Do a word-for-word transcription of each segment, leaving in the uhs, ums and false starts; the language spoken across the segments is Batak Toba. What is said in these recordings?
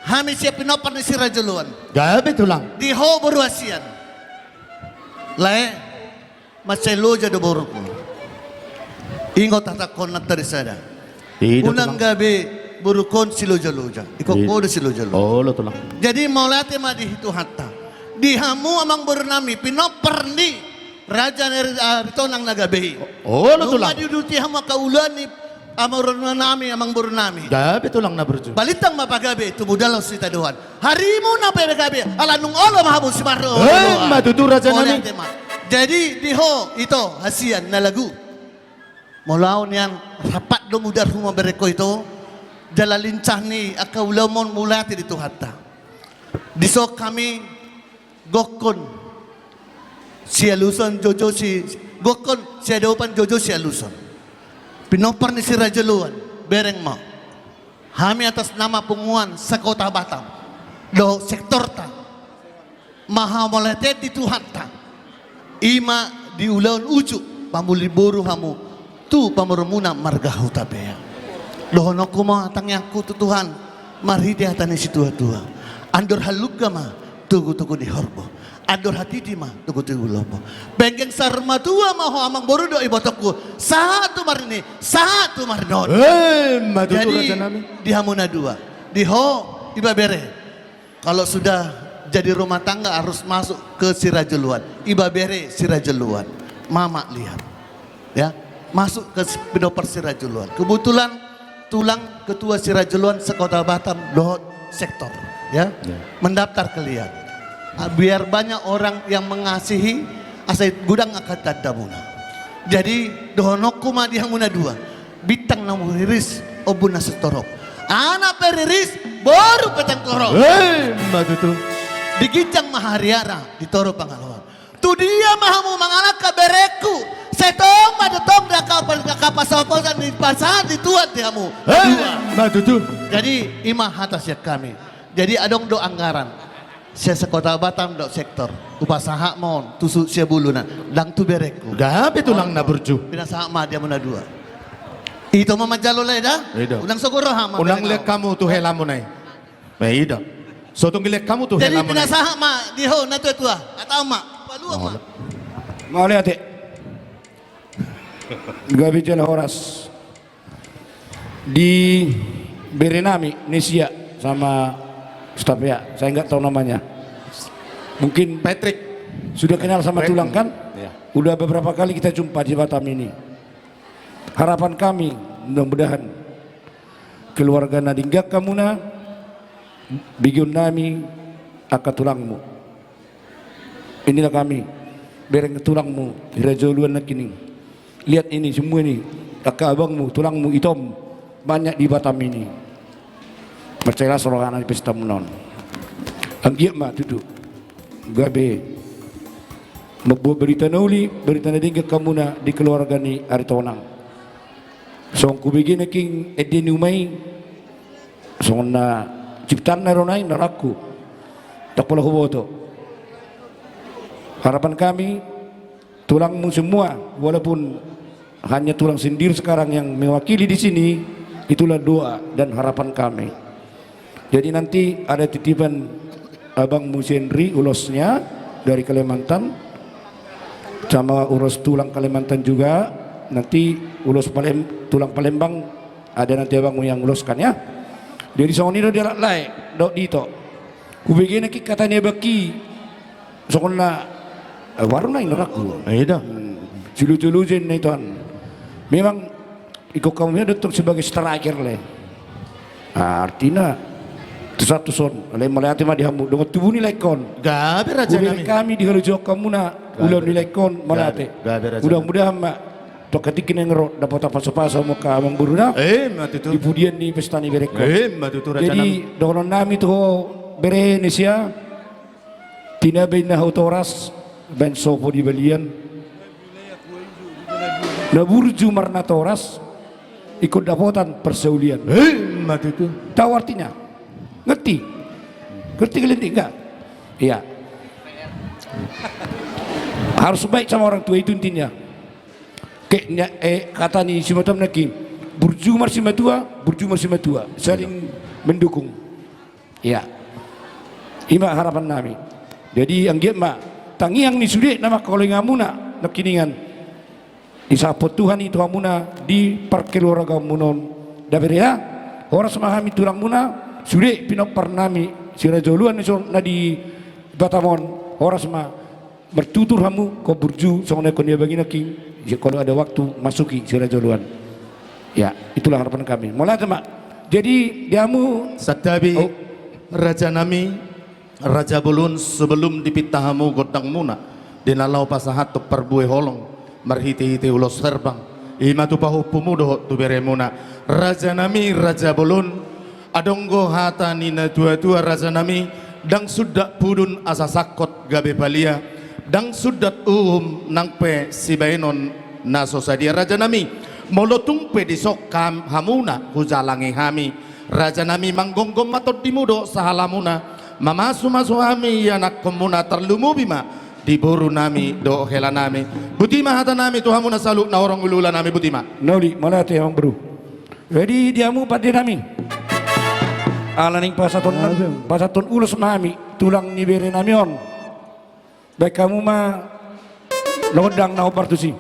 Hami sian pinompar ni si Raja Uluan. Gabe tulang. Di ho boru hasian. Lae, mansai loja do boruku. Ingot hatangkon na tadi sada. Unang gabe borukon si loja-loja. Ingkon ho do si loja-loja. Olo tulang. Jadi mauliate ma di Tuhanta. Di hamu amang boru nami, pinompar ni Raja ni Ari, Aritonang na gabe i. Olo tulang. Nunga diuduti hamu angka ulaon ni amang boru nami, amang boru nami. Gabe tulang na burju. Balintang ma pagabe, tubu dalan sitadoan. Harimuna pe gabe, ala nunga olo ma hamu simarro. Emma tutu raja nami. Jadi di ho ito hasian na lagu. Molo au nian rap do mudarhu ma berengku ito. Jala lincah ni angka ulaonmon mauliate di Tuhanta. Dison hami gokkon sialusan joujou si, gokkon siadopan joujou sialusan. Pinompar ni si Raja Uluan, bereng ma. Hami atas nama punguan se-Kota Batam dohot sektorta, mahamauliate di Tuhanta. I ma di ulaon uju pamuli boru hamu tu pamoruonmuna marga Hutapea. Dohononku ma tangiangku tu Tuhan marhite hata ni situa-tua. Andor halumpang ma togu-togu ni horbo. Andor hatiti ma togu-togu ni lombu. Penggeng saur matua ma ho amang boru dohot ibotongku. Sahat tu marnini, sahat tu marnono. Emma tutu raja nami. Jadi di hamu na dua, di ho ibebere. Kalau sudah jadi rumah tangga harus masuk ke si Raja Uluan. Ibebere si Raja Uluan. Mama lihat. Ya, masuk ke s-, pinompar si Raja Uluan. Kebetulan tulang ketua si Raja Uluan se-Kota Batam dohot sektor, ya. Ya. Mendaftar kalian. Ah, biar banyak orang yang mengasihi, asa godang angka tandamuna. Jadi dohononku ma di hamu na dua. Bintang na huriris, ombun na sitorop. Anak pe riris, boru pe tengkorongan. Emma tutu. Di ginjang ma hariara, di toru pangaloan. Tu dia ma hamu mangalangka berengku? Sai tong ma do tong angka pa-, angka pasahathon dipasahat Tuhan di hamu. Emma tutu. Jadi i ma hata sian hami. Jadi adong do anggaran sian se-Kota Batam dohot sektor. Hupasahat ma on tu Siabuluna, ndang tu berengku. Gabe tulang na burju. Pinasahat ma di hamu na dua. Ito ma manjalo lae da. Unang sogo roha ma. Unang lehon hamu tu helamuna i. Ida. So tung dilehon hamu tu helamuna i. Jadi pinasahat ma di ho na tua-tua. Hata ma. Palua ma. Mauliate. Gabe jala horas. Di bere nami Nesia sama Stapea, saya nggak tahu namanya. Mungkin Patrick sudah kenal sama tulang kan? Iya. Udah beberapa kali kita jumpa di Batam ini. Harapan kami, mudah-mudahan keluarga na denggan hamuna, begeon nami angka tulangmu. Inilah kami, bereng tulangmu, Raja Uluan nangkining. Lihat ini semua ini, angka abangmu, tulangmu, itom, banyak di Batam ini. Percayalah, sorohana di pesta munon. Anggiat ma tutu gabe mambuat berita na uli, berita na denggan hamuna di keluarga ni Aritonang. Songon hubege nangkin ende ni uma i, songon na ciptaan na ro nai na rangku. Tak pola huboto. Harapan kami, tulangmu semua, walaupun hanya tulang sendiri sekarang yang mewakili di sini, itulah doa dan harapan kami. Jadi nanti ada titipan abangmu si Henry ulosnya dari Kalimantan, sama ulos tulang Kalimantan juga, nanti ulos Palem-, tulang Palembang, ada nanti abangmu yang uloskan ya. Jadi songon i do di halak lae, dohot di ito. Hubege nangkin hata ni abangki, songon na, eh, baru nai na rangku. Ida. Hmm. Siluju-luju na ito an. Memang ingkon hamu ia do tong sebagai striker lae. Ah, artina tuson tuson, alai mauliate ma di hamu, dongan tubu ni laengkon. Gabe raja nami. Hubege hami di halojohon hamuna ulaon ni laengkon, mauliate. Gabe raja nami. Mudah-mudahan ma tu angka tingki na naeng ro dapotan pasu-pasu hamu angka amangboruna. Emma tutu. Di pudian ni pesta ni berengkon. Emma tutu raja nami. Jadi dohonon nami tu ho bere Nesia. Tinaba inna hatoras, baen sopo di balian. Na burju marnatoras, ingkon dapotan parsaulian. Emma tutu. Tahu artinya? Ngerti? Ngerti kalian tidak? Iya. Harus baik sama orang tua itu intinya. Ke, nya, eh, hata ni simatua nangkin, burju marsimatua, burju marsimatua, saling mendukung. Ia. I ma harapan nami. Jadi anggiat ma tangiang ni sude na mangkaholongi hamuna nangkiningan, disahaphon Tuhan i tu hamuna di parkeluargaonmuna on. Daberea, horas ma hami tulangmuna, sude pinompar nami si Raja Oloan na di Batam on, horas ma. Martutur hamu, ho burju, songon na nidok ni abang i nangkin, jika kalau ada waktu, masuki si Raja Oloan. Ya, itulah harapan kami. Mauliate ma. Jadi, di hamu. Santabi, oh. Raja nami, Raja Bolon, sebelum dipinta hamu gondangmuna, di na laho pasahathon parbue holong, marhite-hite ulos herbang, i ma tu pahompumu dohot tu beremuna. Raja nami, Raja Bolon, adong do hata ni na tua-tua, raja nami, ndang sundat pudun asa sangkot gabe palia, ndang sundat uhum nang pe sibahenon na so sadia, raja nami. Molo tung pe dison hamuna hujalangi hami, raja nami, manggomgom ma tondimu dohot sahalamuna, mamasu-masu hami ianakhonmuna, tarlumobi ma di boru nami dohot hela nami. Boti ma hata nami tu hamuna saluhut na horong hulahula nami, boti ma. Na uli, mauliate amang boru. Jadi di hamu pande nami. Ala naeng pasahathon, pasahathon ulos ma hami, tulang ni bere nami on. Baen hamu ma gondang na hombar tusi.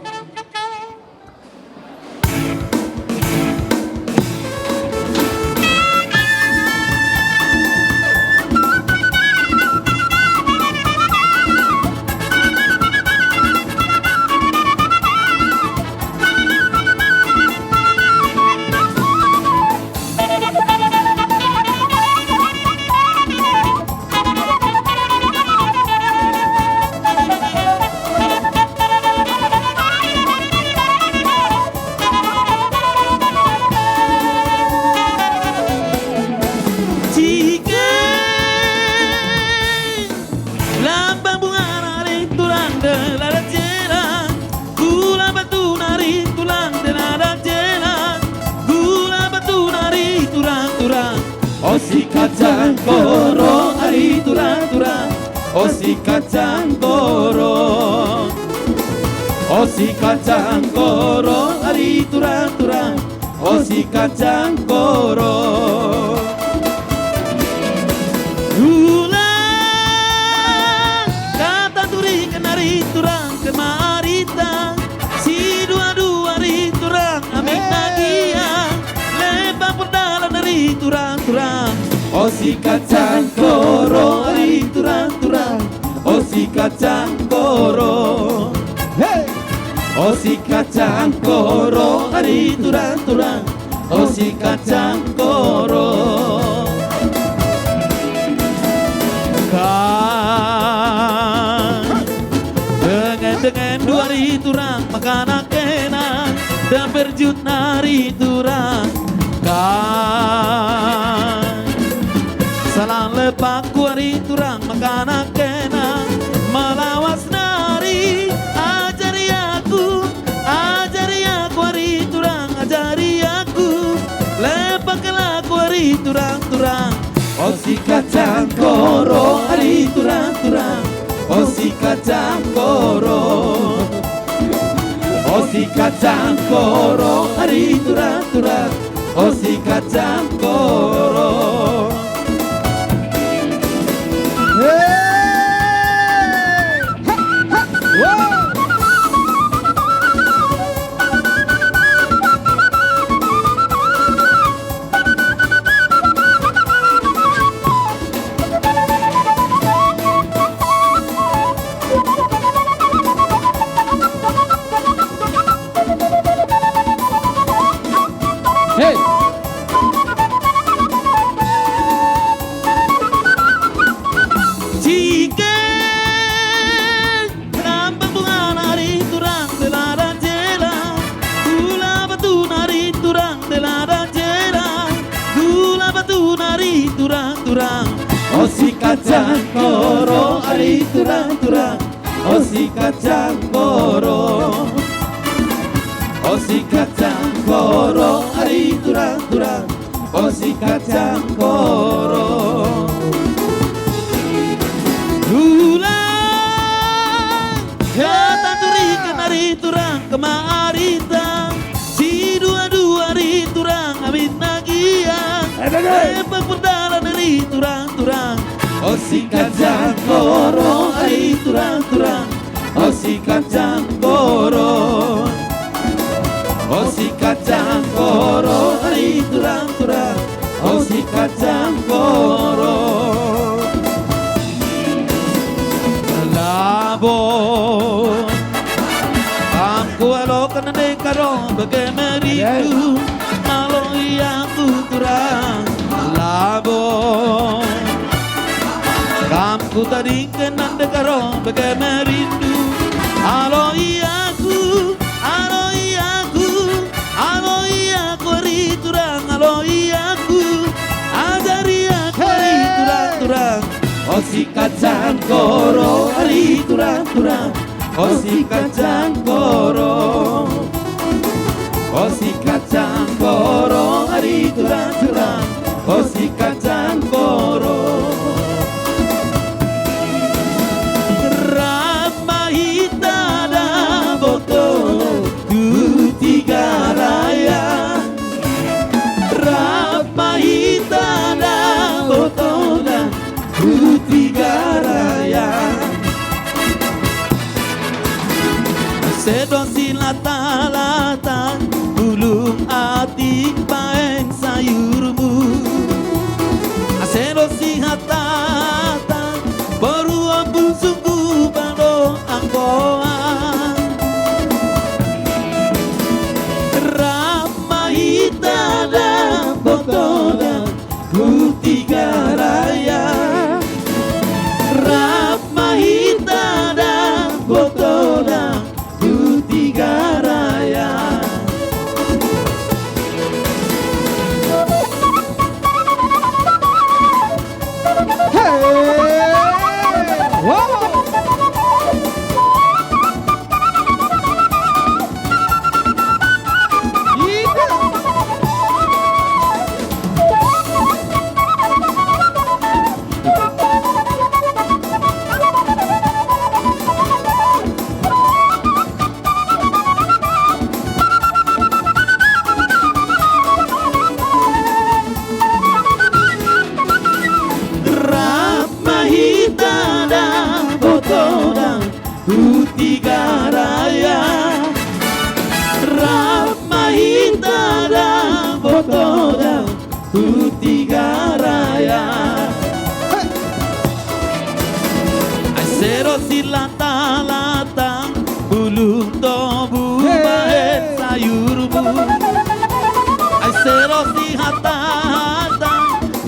Jike lambang bungana ari tulang, dela dan jela. Gula batu nari tulang, dela dan jela. Gula batu nari tulang, tulang. Osi kacang koro ari tulang, tulang. Osi kacang koro. Osi kacang koro ari tulang, tulang. Osi kacang koro. Tulang, hata turikan ari tulang, kemaritang. Sidua-dua ari tulang, amin na gia. Lembang perdalan ari tulang, tulang. Osi kacang koro ari tulang, tulang. Osi kacang koro. Hei! Osi kacang koro ari tulang, tulang. Osi kacang koro. Kan dengan-dengan dua ari tulang, makanan kena dan berjut nari tulang. Kan salang lepakku ari tulang, makanan kena malawas nari. Ajari aku, ajari aku ari tulang, ajari aku. Lepak laku ari tulang, tulang. Osi kacang koro ari tulang, tulang. Osi kacang koro. Osi kacang koro ari tulang, tulang. Osi kacang koro. Hei! Wow! Hei! Jike lambang bungana ari tulang, dela dan jela. Gula batu nari tulang, dela dan jela. Gula batu nari tulang, tulang. Osi kacang koro ari tulang, tulang. Osi kacang koro. Osi kacang koro ari tulang, tulang. Osi kacang koro. Tulang, hata turikan ari tulang, kemaritang. Sidua-dua ari tulang, amin na gia. Lempak perdalan ari tulang. turang-turang. O si kacang koro, ari turang-turang. O si kacang koro. O si kacang koro, ari turang-turang. O si kacang koro. Labo. Angku alo kan deka ro bege merindu. Alo ia ku turang. Labo. Kam ku tadingke nang deka ro bege merindu. Alo ia ku, alo ia ku, alo ia ku ari turang, alo ia ku. Ajari aku ari turang-turang. O si kacang koro ari turang-turang. O si kacang koro. O si kacang koro ari turang-turang. O si kacang koro. Rap ma hita dapotan tu Tigaraya. Rap ma hita dapotan tu Tigaraya. Ase do silata-lata bulung atik bahen sayurmu. Ase do sihata-hata boru ompung sunggu pado angkoa. Rap ma hita dapotan tu Tigaraya. Rap ma hita dapotan tu Tigaraya. Hey! Wow! Rap ma hita dapotan tu Tigaraya. Rap ma hita dapotan tu Tigaraya. Ase do silata-lata bulung tobu bahen sayurmu. Ase do sihata-hata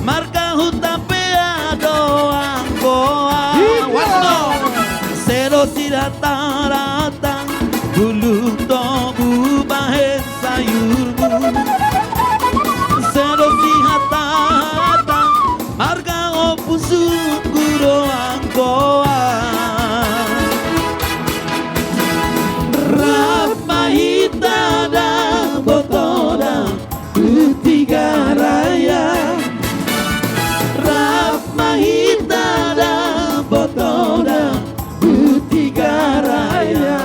marga huta pea do angkoa. Ase do silata-lata bulung tobu bahen sayurmu. Ase do sihata-hata marga ompung sunggu do angkoa. Rap ma hita dapotan tu Tigaraya. Rap ma hita dapotan tu Tigaraya.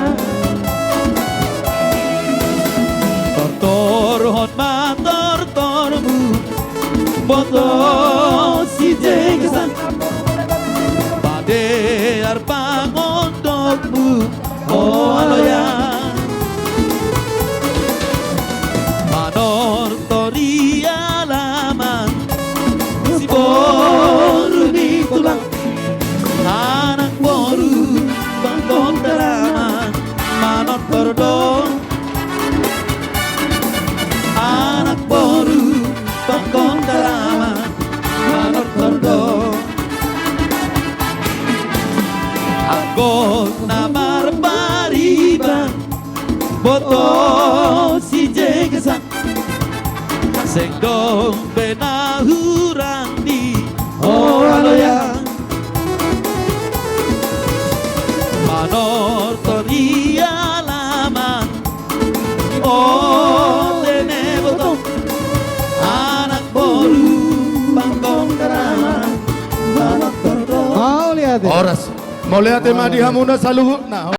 Tortorhon ma tortormu boto si Jengkesan. Padear pangondokmu o aloya. Manortor di alaman siboru ni tulang. Anak boru Pangkontaraman manortor do. Anak boru Pangkontaraman manortor do. Anggo na marpariban boto si Jengkesan. Seng dong be na hurang di o aloya. Manortor di alaman o tene boto. Anak boru Pangkontaraman manortor do. Mauliate. Horas. Mauliate ma di hamuna saluhutna.